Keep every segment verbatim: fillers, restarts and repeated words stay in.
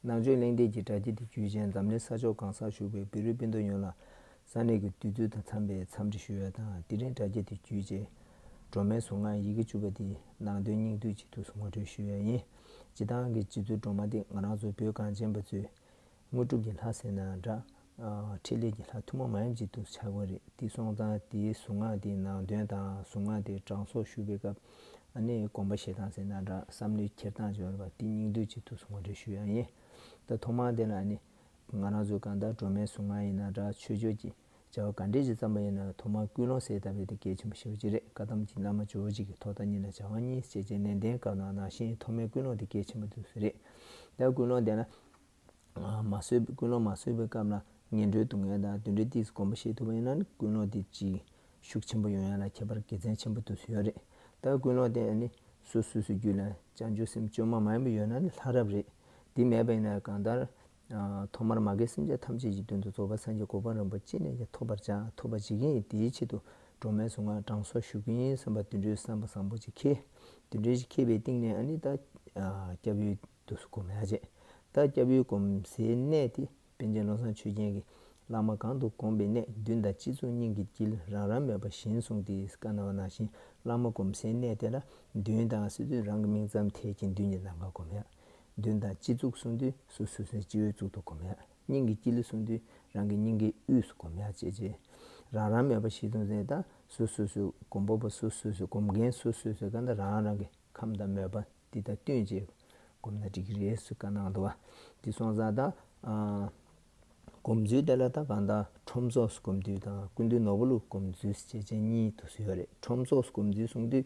ནང་ཆོས་གླེང་སྟེགས་ཀྱི་དྲ་རྒྱ་དེ་བརྒྱུད་བྱས་འཛམ་གླིང་ས་ཕྱོགས་གང་སར་བཞུགས་པའི་བོད་རིགས་སྤུན་ཟླ་ཡོངས་ལ་ས་གནས་ཀྱི་དུས་ཚོད་དང་འཚམས་པའི་འཚམས་འདྲི་ཞུ་ཡ་དང་། དེ་རིང་དྲ་རྒྱ་དེ་བརྒྱུད་བྱས་སྒྲོལ་མའི་གཟུངས་སྔགས་ཡི་གེ་བཅུ་པ་དེའི་ནང་དོན་སྙིང་བསྡུས་ཅིག་ཏུ་ངོ་སྤྲོད་ཞུ་ཡ་ཡིན། སྤྱིར་བཏང་གི་རྗེ་བཙུན་སྒྲོལ་མ་དེ་ང་རང་ཚོ་བོད་གངས་ཅན་པ་ཚོའི་དངོས་གྲུབ་ཀྱི་ལྷ་ཟེར་ན་འདྲ། ཨ་འཕྲིན་ལས་ཀྱི་ལྷ་ཐུན་མོང་མ་ཡིན་པ་ཅིག་ཏུ་ཆགས་ཀྱི་ཡོད་རེད། དེ་སོང་ཙང་དེའི་གཟུངས་སྔགས་དེའི་ནང་དོན་དང་། གཟུངས་སྔགས་དེ་གྲངས་གསོག་ཞུ་བའི་སྐབས་ཨ་ནི་དགོངས་པ་བཞེས་སྟངས་ཟེར་ན་འདྲ། བསམ་བློའི་འཁྱེར་སྟངས་སྦྱོར་བ་དེ་སྙིང་བསྡུས་ཅིག་ཏུ་ངོ་སྤྲོད་ཞུ་ཡ་ཡིན། ད་ཐོག་མར་དེ་ལ་ཨ་ནི་ང་རང་ཚོའི་གང་ལྟར་སྒྲོལ་མའི་གཟུངས་སྔགས་ཡིན་ན་འདྲ། ཆོས་སྤྱོད་ཀྱི་བྱ་བ་ག་འདྲས་ཅིག་བརྩམས་པ་ཡིན་ན་ཐོག་མར་ཀུན་སློང་ཟེར་ལྟ་བུ་དེ་གལ་ཆེན་པོ་ཞེ་པོ་ཅིག་རེད། བཀའ་གདམས་ཀྱི་བླ་མ་ཇོ་བོ་རྗེ་གི་ཐོག་མཐའ་གཉིས་ལ་བྱ་བ་གཉིས་ཞེས་བྱས་ནན་ཏན་བཀའ་གནང་ནང་བཞིན་ཐོག་མའི་ཀུན་སློང་དེ་གལ་ཆེན་པོ་འདུག་ཟེར་རེད། ད་ཀུན་སློང་དེ་ལ་མ་བཟོད། ཀུན་སློང་མ་བཟོད་པའི་སྐབས་ལ་ངན་འགྲོའི་སྡུག་བསྔལ་དང་དེ་འདྲའི་ཏིས་གོམས་པ་བཞེས་ཐུབ་པ་ཡིན་ན་ནི་ཀུན་སློང་དེ་ཅིག་ཤུགས་ཆེན་པོ་ཡོང་ཡ་ལ་ཁྱད་པར་དགེ་མཚན་ཆེན་པོ་འདུག་ཡོད་རེད། ད་ཀུན་སློང་དེ་ནི་སོ་སོ་སོའི་རྒྱུད་ལ་བྱང་ཆུབ་སེམས་བཅོས་མ་མ་ཡིན་པ་ཡོད་ན་ནི་ལྷ་རབ་རེད། དེ་མེད་པ་ཡིན་ན་གང་ལྟར་ཐོག་མར་མ་རྒན་སེམས་ཅན་ཐམས་ཅད་ཀྱི་དོན་དུ་རྫོགས་པ་སངས་རྒྱས་གོ་འཕང་རིན་པོ་ཅི་ནས་ཀྱང་ཐོབ་པར་བྱ། ཐོབ་པར་བྱེད་ཀྱི་ཡིན། དེའི་ཆེད་དུ་སྒྲོལ་མའི་གཟུངས་སྔགས་གྲངས་གསོག་ཞུ་གི་ཡིན་བསམ་པ་དེ་འདྲའི་བསམ་པ་བཟང་པོ་ཅིག་འཁྱེར། དེ་འདྲའི་ཞིག་འཁྱེར་བའི་སྟེང་ནས་ཨ་ནི་ད་སྐྱབས་ཡུལ་དུ་སྒོམ་ཡ་བྱེད། ད་སྐྱབས་ཡུལ་སྒོམ་སའི་གནས་དེ་པཎ་ཆེན་བློ་བཟང་ཆོས་རྒྱན་གྱིས་བླ་མ་གང་དུ་དགོངས་པའི་གནས། མདུན་དང་སྤྱི་གཙུག་སྙིང་གི་དཀྱིལ། རང་རང་མོས་པ་བཞིན་གསུངས་ཏེ་བཀའ་གནང་བ་ནང་བཞིན་བླ་མ་སྒོམ་སའི་གནས་དེ་ལ་མདུན་དང་སྲིད་དུ་རང་གི་སྨིན་མཚམས་ཐད་ཀྱི་མདུན་གྱི་ནམ་མཁར་སྒོམ་ཡ། མདུན་དང་སྤྱི་གཙུག་གསུང་དུས་སོ་སོ་སོའི་སྤྱི་བོའི་གཙུག་ཏུ་སྒོམ་ཡ། སྙིང་གི་དཀྱིལ་གསུང་དུས་རང་གི་སྙིང་གའི་དབུས་སུ་སྒོམ་ཡ་བྱས་རྗེས། རང་རང་མོས་པ་བཞིན་དུ་ཟེར་ད་སོ་སོ་སོའི་སྒོམ་པ་པོ་སོ་སོ་སོའི་སྒོམ་མཁན་སོ་སོ་སོའི་གང་ལྟར་རང་རང་གི་ཁམས་དང་མོས་པ་འདི་དང་བསྟུན་བྱས་སྒོམ་ན་འགྲིག་གི་རེད་ཟེར་བཀའ་གནང་འདུག་བ། འདི་སོང་ཙང་ད་ཨ་སྒོམ་ཚུལ་དེ་ལ་ད་གང་ལྟར་ཁྲོམ་ཚོགས་སུ་སྒོམ་ཚུལ་དང་སྐུ་མདུན་ནོར་བུ་ལུ་སྒོམ་ཚུལ་ཞེས་བྱས་གཉིས་འདུག་སེ་ཡོད་རེད། ཁྲོམ་ཚོགས་སུ་སྒོམ་ཚུལ་གསུང་དུས་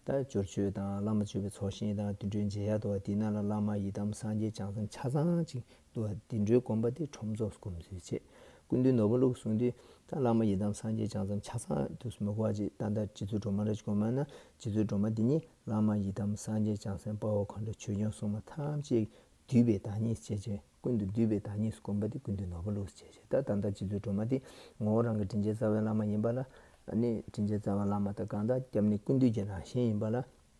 ད་སྦྱོར་མཆོད་དང་བླ་མ་མཆོད་པའི་ཚོགས་ཞིང་དང་དེ་འདྲའི་མཇལ་ཡ་འདུག་བ། དེ་ནང་ལ་བླ་མ་ཡི་དམ་སངས་རྒྱས་བྱང་སེམས་ཆ་ཚང་ཅིག་འདུག་བ། དེ་འདྲའི་སྒོམ་པ་དེ་ཁྲོམ་ཚོགས་སུ་སྒོམ་ཚུལ་བྱས། སྐུ་མདུན་ནོར་བུ་ལུ་གསུང་དུས་ད་བླ་མ་ཡི་དམ་སངས་རྒྱས་བྱང་སེམས་ཆ་ཚང་འདུག་སེ་མི་དགོས་པ་ཅིག་ད་ལྟ་རྗེ་བཙུན་སྒྲོལ་མ་ར་ཅིག་སྒོམ་ན་རྗེ་བཙུན་སྒྲོལ་མ་འདི་ཉིད་བླ་མ་ཡི་དམ་སངས་རྒྱས་བྱང་སེམས་དཔའ་བོ་མཁའ་འགྲོ་ཆོས་སྐྱོང་སྲུང་མ་ཐམས་ཅད་འདུས་པའི་བདག་ཉིད་ཅེས་བྱས། ཀུན་ཏུ་འདུས་པའི་བདག་ཉིད་སྒོམ་པ་དེ་སྐུ་མདུན་ནོར་བུ་ལུ་ཅེས་བྱས། ད་ད་ལྟ་རྗེ་བཙུན་སྒྲོལ་མ་དེ་ངོ་བོ་རང་གི་དྲིན་ཅན་རྩ་བའི་བླ་མ་ཡིན་པ་ལ་ཨ་ནི་དྲིན་ཅན་རྩ་བའི་བླ་མ་དང་གང་ལྟར་སྐྱབས་གནས་ཀུན་འདུས་ཀྱི་རང་བཞིན་ཡིན་པ་ལ་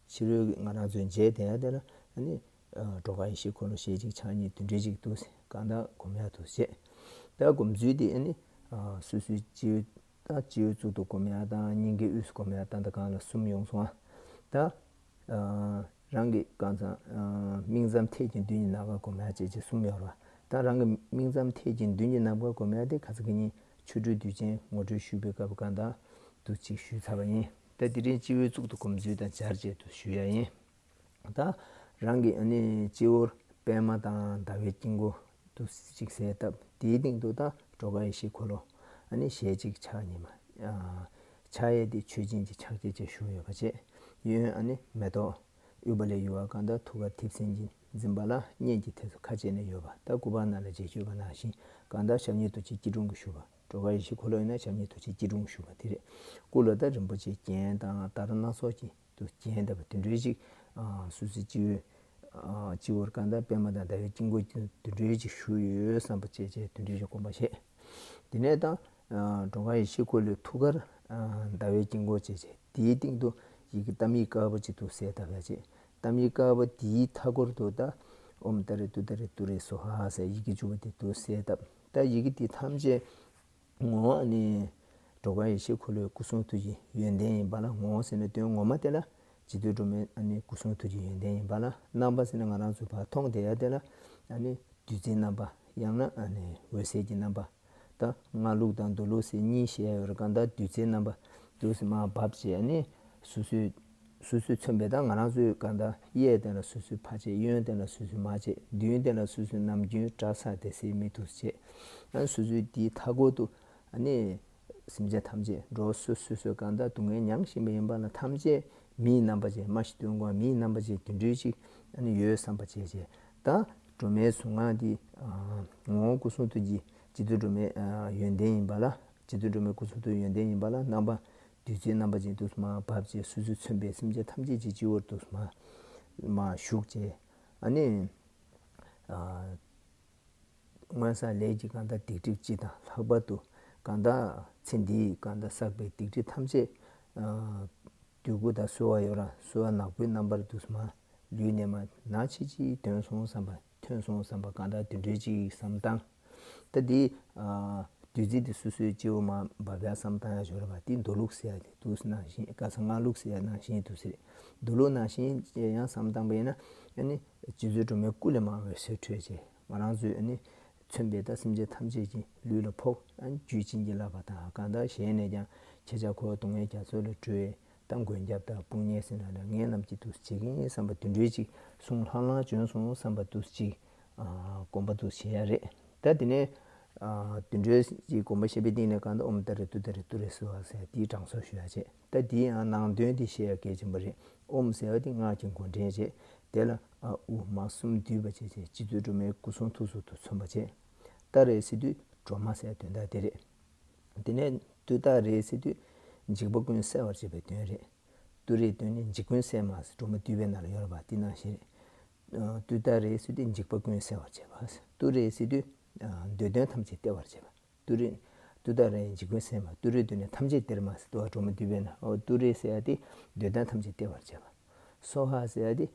ཕྱི་རོལ་གྱི་ང་རང་ཚོའི་མཇལ་དེ་ཡ་དེ་ལ་ཨ་ནི་སྒྲོལ་དཀར་ཡེ་ཤེས་འཁོར་ལོ་ཞལ་གཅིག་ཕྱག་གཉིས་དེ་འདྲའི་ཅིག་འདུག་སེ་གང་ལྟར་སྒོམ་ཡ་འདུག་སེ་བྱས། ད་སྒོམ་ཚུལ་དེ་ཨ་ནི་སོ་སོའི་སྤྱི་བོའི་ད་སྤྱི་བོའི་གཙུག་ཏུ་སྒོམ་ཡ་དང་སྙིང་གའི་དབུས་སུ་སྒོམ་ཡ་ད་ལྟ་གང་ལ་གསུམ་ཡོང་སོང་ཨ། ད་ཨ་རང་གི་གང་ཚང་ཨ་སྨིན་མཚམས་ཐད་ཀྱི་མདུན་གྱི་ནམ་མཁར་སྒོམ་ཡ་བྱས་རྗེས་གསུམ་ཡོད་རེད་བ། ད་རང་གི་སྨིན་མཚམས་ཐད་ཀྱི་མདུན་གྱི་ནམ་མཁར་སྒོམ་ཡ་དེ་ཁ་ཚ་གི་ཉིན་ཆོ་འཕྲུལ་དུས་ཆེན་ངོ་སྤྲོད་ཞུས་པའི་སྐབས་གང་ལྟར་དུ་ཅིག་ཞུས་ཚར་བ་ཡིན། ད་དེ་རིང་སྤྱི་བོའི་གཙུག་ཏུ་སྒོམ་ཚུལ་དང་སྦྱར་བྱས་དུ་ཞུ་ཡ་ཡིན། ད་རང་གི་ཨ་ནི་སྤྱི་བོར་པདྨ་དང་ཟླ་བའི་དཀྱིལ་འཁོར་དུ་གཅིག་གསལ་བཏབ། དེའི་སྟེང་དུ་ད་སྒྲོལ་དཀར་ཡེ་ཤེས་འཁོར་ལོ་ཨ་ནི་ཞལ་གཅིག་ཕྱག་གཉིས་མ། ཕྱག་གཡས་དེ་མཆོད་སྦྱིན་གྱི་ཕྱག་རྒྱ་བཅས་བཞུགས་ཡོད་པ་བཅས། གཡོན་ཨ་ནི་མེ་ཏོག་དབུས་པ་ལས་ཡོལ་བ་གང་ལྟར་ཐུགས་ཀར་ཐེབས་སེན་ཅན་འཛིན་པ་ལ་སྙན་གྱི་ཐད་སུ་ཁ་བཅད་ནས་ཡོད་པ། ད་སྐུ་པར་ནང་ལ་མཇལ་ཡོད་པ་ནང་བཞིན་གང་ལྟར་ཞབས་གཉིས་རྡོ་རྗེ་སྐྱིལ་ཀྲུང་གིས་བཞུགས་པ། སྒྲོལ་དཀར་ཡེ་ཤེས་འཁོར་ལོ་ཡིན་ན་ཞབས་གཉིས་རྡོ་རྗེ་སྐྱིལ་ཀྲུང་བཞུགས་པ་དེ་རེད། སྐུ་ལ་ད་རིན་པོ་ཆེའི་རྒྱན་དང་དར་སྣ་ཚོགས་ཀྱིས་དུ་རྒྱན་བཏབ་པ་དེ་འདྲའི་ཞིག་སོ་སོའི་སྤྱི་བོའི་སྤྱི་བོར་གང་ལྟར་པདྨ་དང་ཟླ་བའི་དཀྱིལ་འཁོར་དེ་འདྲའི་ཞིག་བཞུགས་ཡོད་བསམ་པ་བྱས་བྱས་དེ་འདྲའི་ཞིག་སྒོམ་པ་བྱས། དེ་ནས་ད་སྒྲོལ་དཀར་ཡེ་ཤེས་འཁོར་ལོའི་ཐུགས་ཀར་ཟླ་བའི་དཀྱིལ་འཁོར་བྱས་བྱས་དེའི་སྟེང་དུ་ཡི་གེ་གཏའ་མིག་དཀར་པོ་ཅིག་ཏུ་གསལ་བཏབ་ཡ་བྱས། གཏའ་མིག་དཀར་པོ་དེའི་མཐའ་སྐོར་དུ་ད་ཨོཾ་ཏཱ་རེ་ཏུཏྟཱ་རེ་ཏུ་རེ་སྭཱ་ཧཱ་ཟེར་ཡི་གེ་བཅུ་པོ་དེ་ཏུ་གསལ་བཏབ། ད་ཡི་གེ་དེ་ཐམས་ཅད་ངོ་བོ་ནི་སྒྲོལ་དཀར་ཡེ་ཤེས་འཁོར་ལོའི་སྐུ་གསུང་ཐུགས་ཀྱི་ཡོན་ཏན་ཡིན་པ་ལ། ངོ་བོ་ཟེར་ན་དོན་ངོ་མ་དེ་ལ་རྗེ་བཙུན་སྒྲོལ་མའི་ཨ་ནི་སྐུ་གསུང་ཐུགས་ཀྱི་ཡོན་ཏན་ཡིན་པ་ལ། རྣམ་པ་ཟེར་ན་ང་རང་ཚོ་ཕར་མཐོང་བསྡད་ཡ་དེ་ལ་ཨ་ནི་བདུད་རྩིའི་རྣམ་པ། ཡང་ན་ཨ་ནི་འོད་གསལ་གྱི་རྣམ་པ། ད་སྔགས་ལུགས་དང་མདོ་ལུགས་ཟེར་གཉིས་བཤད་ཡ་ཡོད་རེད། གང་ལྟར་བདུད་རྩིའི་རྣམ་པ་འདུག་སེ་མར་བབས་བྱས་ནས་སོ་སོའི་སོ་སོས་མཚོན་པའི་ད་ང་རང་ཚོའི་གང་ལྟར་གཡས་སྟེང་ལ་སོ་སོའི་ཕར་བྱས། གཡོན་སྟེང་ལ་སོ་སོའི་མར་བྱས། མདུན་སྟེང་ལ་སོ་སོའི་ནམ་རྒྱུན་གྲྭ་ས་དེ་སེ་མི་འདུག་བྱས། ཨ་སོ་སོའི་དེའི་མཐའ་སྐོར་དུ་ཨ་ནི་སེམས་ཅན་ཐམས་ཅད་འགྲོ་བ་སོ་སོ་སོའི་གང་ལྟར་སྡུག་བསྔལ་མྱང་བཞིན་པ་ཡིན་པ་ལ་ཐམས་ཅད་མིའི་རྣམ་པ་ཅན། མ་ཤི་སྟོན་གོ་མིའི་རྣམ་པ་ཅན་དེ་འདྲའི་ཅིག་ཨ་ནི་ཡོད་བསམ་པ་བྱས་བྱས། ད་སྒྲོལ་མའི་གཟུངས་སྔགས་འདི་ངོ་བོ་སྐུ་གསུང་ཐུགས་ཀྱི་རྗེ་བཙུན་སྒྲོལ་མའི་ཡོན་ཏན་ཡིན་པ་ལ། རྗེ་བཙུན་སྒྲོལ་མའི་སྐུ་གསུང་ཐུགས་ཡོན་ཏན་ཡིན་པ་ལ་རྣམ་པ་བདུད་རྩིའི་རྣམ་པ་ཅན་དུ་མར་བབས་བྱས་སོ་སོས་མཚོན་པའི་སེམས་ཅན་ཐམས་ཅད་ཀྱི་སྤྱི་བོར་དུ་མར་མར་ཞུགས་བྱས། ཨ་ནི་ཨ་སྔོན་བསགས་ལས་ཀྱི་གང་ལྟར་སྡིག་སྒྲིབ་སྤྱི་དང་ལྷག་པར་དུ་གང་ལྟར་ཚེ་འདིའི་གང་ལྟར་བསགས་པའི་སྡིག་སྒྲིབ་ཐམས་ཅད་ཨ་སྡུག་གུ་དང་གསོ་བ་ཡོད་ར་གསོ་བ་ནག་པོའི་རྣམ་པར་དུ་མར་ལུས་ནས་མར་ནག་ཕྱིས་ཕྱིས་ཐོན་སོང་བསམ་པ། ཐོན་སོང་བསམ་པ་གང་ལྟར་དེ་འདྲའི་ཅིག་བསམ་སྟངས། ད་འདི་ཨ་བདུད་རྩི་དེ་སོ་སོའི་སྤྱི་བོ་མར་འབབ་ཡག་བསམ་སྟངས་ཡག་ཞོར་བ་དེ་མདོ་ལུགས་ཟེར་ཡག་དེ་འདུག་སེ་ནང་བཞིན་ག་ས་སྔགས་ལུགས་ཟེར་ཡག་ནང་བཞིན་འདུག་སེ་རེད། མདོ་ལུགས་ནང་བཞིན་ཡང་བསམ་སྟངས་པ་ཡིན་ན་ཨ་ནི་རྗེ་བཙུན་སྒྲོལ་མའི་སྐུ་ལས་མར་འོད་ཟེར་འཕྲོས་བྱས་ང་རང་ཚོའི་ཨ་ནི་མཚོན་པའི་ད་སེམས་ཅན་ཐམས་ཅད་ཀྱི་ལུས་ལ་ཕོག་ཨ་ནི་རྒྱུད་བྱིན་གྱིས་བརླབས་པ་དང་གང་ལྟར་ཞལ་ནས་ཀྱང་ཁྱེད་ཅག་འཁོར་བའི་སྡུག་བསྔལ་རྒྱ་མཚོ་ལས་སྒྲོལ་བའི། ད་མགོན་སྐྱབས་དང་དཔུང་གཉེན་ཟེར་ན་ལ་ངས་ནམ་གྱི་དུས་བྱེད་ཀྱི་ཡིན་བསམ་པ་དེ་འདྲའི་ཅིག་གསུང་ལྷང་ལྷང་བྱོན་སོང་བསམ་པ་དུས་ཅིག་དགོངས་པ་དུ་བཞེས་ཡ་རེད། ད་དེ་ནས་དེ་འདྲའི་ཅིག་དགོངས་པ་བཞེས་པའི་སྟེང་ནས་གང་ལྟར་ཨོཾ་ཏཱ་རེ་ཏུཏྟཱ་རེ་ཏུ་རེ་སྭཱ་ཧཱ་ཟེར་དེའི་གྲངས་གསོག་ཞུ་ཡ་བྱས། ད་དེའི་ཡང་ནང་དོན་དེ་བཤད་ཡ་གལ་ཆེན་པོ་རེད། ཨོཾ་ཟེར་བ་དེ་སྔགས་ཀྱི་མགོ་འདྲེན་བྱས། དེ་ལ་ཨ་ཨུ་མ་གསུམ་བསྡུས་པ་བྱས་བྱས་རྗེ་བཙུན་སྒྲོལ་མའི་སྐུ་གསུང་ཐུགས་སུ་དུ་མཚོན་པ་བྱས། ཏཱ་རེ་ཟེར་དུས་སྒྲོལ་མ་ཟེར་དོན་དག་དེ་རེད། དེ་ནས་ཏུཏྟཱ་རེ་ཟེར་དུས་འཇིགས་པ་ཀུན་སེལ་བར་བྱེད་པའི་དོན་རེད། ཏུ་རེ་དོན་ནི་འཇིགས་ཀུན་སེལ་མ་ཟེར་སྒྲོལ་མ་བསྡུས་པའི་ནང་ལ་ཡོད་རེད་པ། དེ་ནང་བཞིན་རེད། ཏུཏྟཱ་རེ་ཟེར་དུས་འཇིགས་པ་ཀུན་སེལ་བར་བྱེད་པ། ཏུ་རེ་ཟེར་དུས་འདོད་དོན་ཐམས་ཅད་སྟེར་བར་བྱེད་པ། ཏུ་རེ། ཏུཏྟཱ་རེ་འཇིགས་ཀུན་སེལ་མ་ཏུ་རེ་དོན་ནི་ཐམས་ཅད་སྟེར་མ་ཟེར་དུ་བ་སྒྲོལ་མ་བསྡུས་པའི་ནང་ཨོ་ཏུ་རེ་ཟེར་ཡ་དེ་འདོད་དོན་ཐམས་ཅད་སྟེར་བར་བྱེད་པ། སྭཱ་ཧཱ་ཟེར་ཡ་དེ་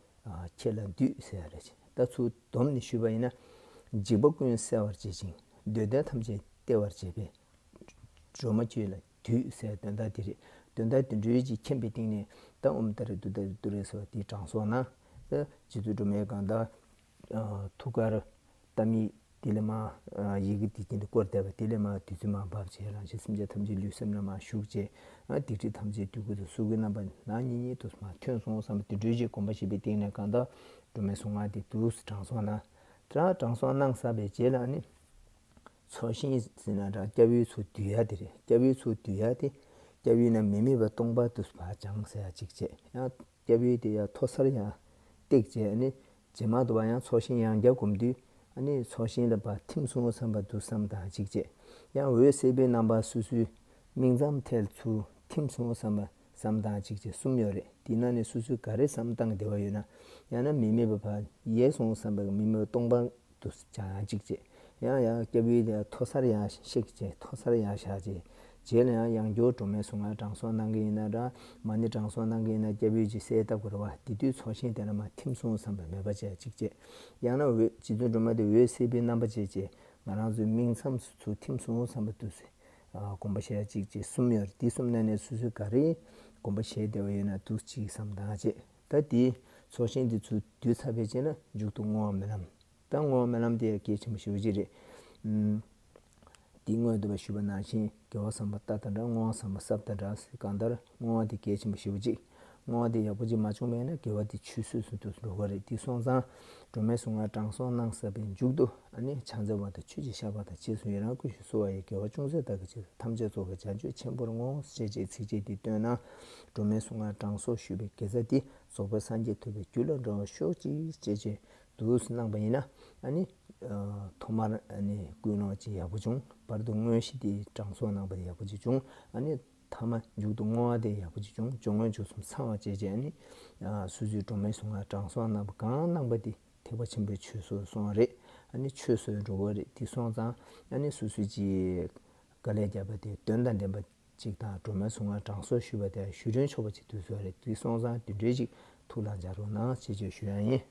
ཁྱེད་ལ་འདུད་ཟེར་ཡ་རེད། ད་ཚུར་བསྡོམས་ནས་ཞུས་པ་ཡིན་ན། འཇིགས་པ་ཀུན་སེལ་བར་བྱེད་ཅིང་འདོད་དོན་ཐམས་ཅད་སྟེར་བར་བྱེད་པའི། སྒྲོལ་མ་ཁྱོད་ལ་འདུད་ཟེར་དོན་དག་དེ་རེད། དོན་དག་དེ་འདྲའི་ཅིག་མཁྱེན་པའི་སྟེང་ནས་ད་ཨོཾ་ཏཱ་རེ་ཏུཏྟཱ་རེ་ཏུ་རེ་སྭཱ་ཧཱ་དེའི་གྲངས་གསོག་ན། ད་རྗེ་བཙུན་སྒྲོལ་མའི་གང་ལྟར་ཐུགས་ཀར་ཏཱཾ་དེ་ལས་མར་ཡི་གེ་དེ་ཀྱིན་བསྐོར་བསྡད་པ་དེ་ལས་མར་བདུད་རྩི་མར་འབབ་བྱས་རང་བཞིན་སེམས་ཅན་ཐམས་ཅད་ལུས་སེམས་ལ་མར་ཞུགས་བྱས། སྡིག་སྒྲིབ་ཐམས་ཅད་འདོད་རྒུ་དང་གཟུགས་ཀྱི་རྣམ་པ་ནང་ཉིད་ཉིད་དུ་མར་ཐོན་སོང་བསམ་པ་དེ་འདྲའི་ཅིག་དགོངས་པ་བཞེས་པའི་སྟེང་ནས་གང་ལྟར་སྒྲོལ་མའི་གཟུངས་སྔགས་དེ་འདུག་སེ་གྲངས་གསོག་གནང་། དེ་རང་གྲངས་གསོག་གནང་ཚར་བའི་རྗེས་ལ་ནི། ཚོགས་ཞིང་ཟེར་ན་འདྲ་སྐྱབས་ཡུལ་ཚུར་བསྡུ་ཡ་དེ་རེད། སྐྱབས་ཡུལ་ཚུར་བསྡུ་ཡ་དེ། སྐྱབས་ཡུལ་ན་མི་དམིགས་པ་སྟོང་པ་དུ་ཕར་སྦྱངས་ཟེར་ཡ་གཅིག་བྱས། ཡང་སྐྱབས་ཡུལ་དེ་ཡང་མཐོ་སར་ཡང་བཏེགས་བྱས་ནི། རྗེས་མ་དུ་བ་ཡང་ཚོགས་ཞིང་ཡང་བསྐྱར་སྒོམ་དུས། ཨ་ནི་ཚོགས་ཞིང་ལ་ཕར་ཐིམ་སོང་བསམ་པ་དུ་བསམ་དང་གཅིག་བྱས། ཡང་འོད་གསལ་བའི་རྣམ་པ་སོ་སོའི་སྨིན་མཚམས་ཐད་ཚུར་ཐིམ་སོང་བསམ་པ་བསམ་དང་གཅིག་བྱས་གསུམ་ཡོད་རེད། དེ་ནང་ནས་སོ་སོས་ག་རེ་བསམ་སྟངས་བདེ་བ་ཡོད་ན། ཡང་ན་མི་དམིགས་པ་ཕར་ཡལ་སོང་བསམ་པའི་མི་དམིགས་པ་སྟོང་པ། དུ་སྦྱང་ཡང་གཅིག་བྱས། ཡང་ཡང་སྐྱབས་ཡུལ་དེ་མཐོ་སར་ཡང་གཤེགས་བྱས་མཐོ་སར་ཡང་བཞག་བྱས། རྗེས་ལ་ཡང་ཡང་བསྐྱར་སྒྲོལ་མའི་གཟུངས་སྔགས་གྲངས་གསོག་གནང་གི་ཡིན་ན་འདྲ། མ་ཎི་གྲངས་གསོག་གནང་གི་ཡིན་ན་སྐྱབས་ཡུལ་གྱི་གསལ་བཏབ་དགོས་རེད་བ། དེ་དུས་ཚོགས་ཞིང་དེ་ལ་མར་ཐིམ་སོང་བསམ་པའི་མོས་པ་བྱས་གཅིག་བྱས། ཡང་ན་འོད་རྗེ་བཙུན་སྒྲོལ་མ་དེ་འོད་གསལ་བའི་རྣམ་པ་བྱས་བྱས་ང་རང་ཚོའི་སྨིན་མཚམས་སུ་ཚུར་ཐིམ་སོང་བསམ་པ་དུས་སུ། དགོངས་པ་བཞེས་གཅིག་བྱས་གསུམ་ཡོད་རེད། དེ་གསུམ་ནང་ནས་སོ་སོས་ག་རེ་དགོངས་པ་བཞེས་བདེ་བ་ཡོད་ན་དུས་གཅིག་བསམ་དང་བྱས། ད་དེ་ཚོགས་ཞིང་དེ་ཚུར་བསྡུས་ཚར་བའི་རྗེས་ལ་མཇུག་ཏུ་བསྔོ་བ་སྨོན་ལམ། ད་བསྔོ་བ་སྨོན་ལམ་དེ་ཡང་གལ་ཆེན་པོ་ཞེ་པོ་ཅིག་རེད། ཨམ། དེ་སྔོན་དུ་བ་ཞུས་པ་ནང་བཞིན་དགེ་བ་བསམ་པ་ལྟ་དང་འདྲ་བསྔོ་བ་བསམ་པ་བསགས་དང་འདྲ། གང་ལྟར་བསྔོ་བ་དེ་གལ་ཆེན་པོ་ཞེ་པོ་ཅིག་བསྔོ་བ་དེ་ཡག་པོ་ཅིག་མ་བྱུང་བས་ན་དགེ་བ་དེ་ཆུད་ཟོས་སུ་འགྲོ་གི་རེད། དེ་སོང་ཙང་སྒྲོལ་མའི་གཟུངས་སྔགས་གྲངས་གསོག་གནང་ཚར་བའི་མཇུག་ཏུ་ཨ་ནི་ཕྱག་འཚལ་བ་དང་ཆོས་ཀྱི་བཤགས་པ་དང་རྗེས་སུ་ཡི་རང་བསྐུལ་ཞིང་གསོལ་བ་ཡི་དགེ་བ་ཅུང་ཟད་བདག་གིས་བྱས་སོ། ཐམས་ཅད་རྫོགས་པའི་བྱང་ཆུབ་ཆེན་པོར་བསྔོ། ཞེས་བྱའི་ཚིགས་བཅད་འདི་བཏོན་ན། སྒྲོལ་མའི་གཟུངས་སྔགས་གྲངས་གསོག་ཞུས་པའི་དགེ་རྩ་འདི་རྫོགས་པའི་སངས་རྒྱས་ཐོབ་པའི་རྒྱུ་ལ་འགྲོ་བར་ཤོག་ཅིག་ཅེས་བྱས། འདུག་སེ་གནང་པ་ཡིན་ན། ཨ་ནི། ཐོག་མར་ཨ་ནི་ཀུན་སློང་ཅིག་ཡག་པོ་བྱུང་། བར་དུ་དངོས་གཞི་དེ་གྲངས་གསོག་གནང་པ་དེ་ཡག་པོ་ཅིག་བྱུང་། ཨ་ནི་ཐ་མ་མཇུག་ཏུ་བསྔོ་བ་དེ་ཡག་པོ་ཅིག་བྱུང་། སྦྱོར་དངོས་མཇུག་གསུམ་ཚང་བ་བྱས་རྗེས་ཨ་ནི། སོ་སོའི་སྒྲོལ་མའི་གཟུངས་སྔགས་གྲངས་གསོག་གནང་པ་གང་གནང་པ་དེ་ཐེག་པ་ཆེན་པོའི་ཆོས་སུ་སོང་བ་རེད། ཨ་ནི་ཆོས་སུ་འགྲོ་བ་རེད། དེ་སོང་ཙང་ཨ་ནི་སོ་སོའི་ཅིག་དཀའ་ལས་བརྒྱབ་པ་དེ་དོན་དང་ལྡན་པ། གཅིག་དང་སྒྲོལ་མའི་གཟུངས་སྔགས་གྲངས་གསོག་ཞུས་པ་དེ་ཞུ་རན་ཆོག་པ་ཅིག་དུས་ཚོད་རེད། དེ་སོང་ཙང་དེ་འདྲའི་ཅིག་ཐུགས་ལ་འཇགས་རོགས་གནང་ཞེས་བརྗོད་ཞུ་ཡ་ཡིན།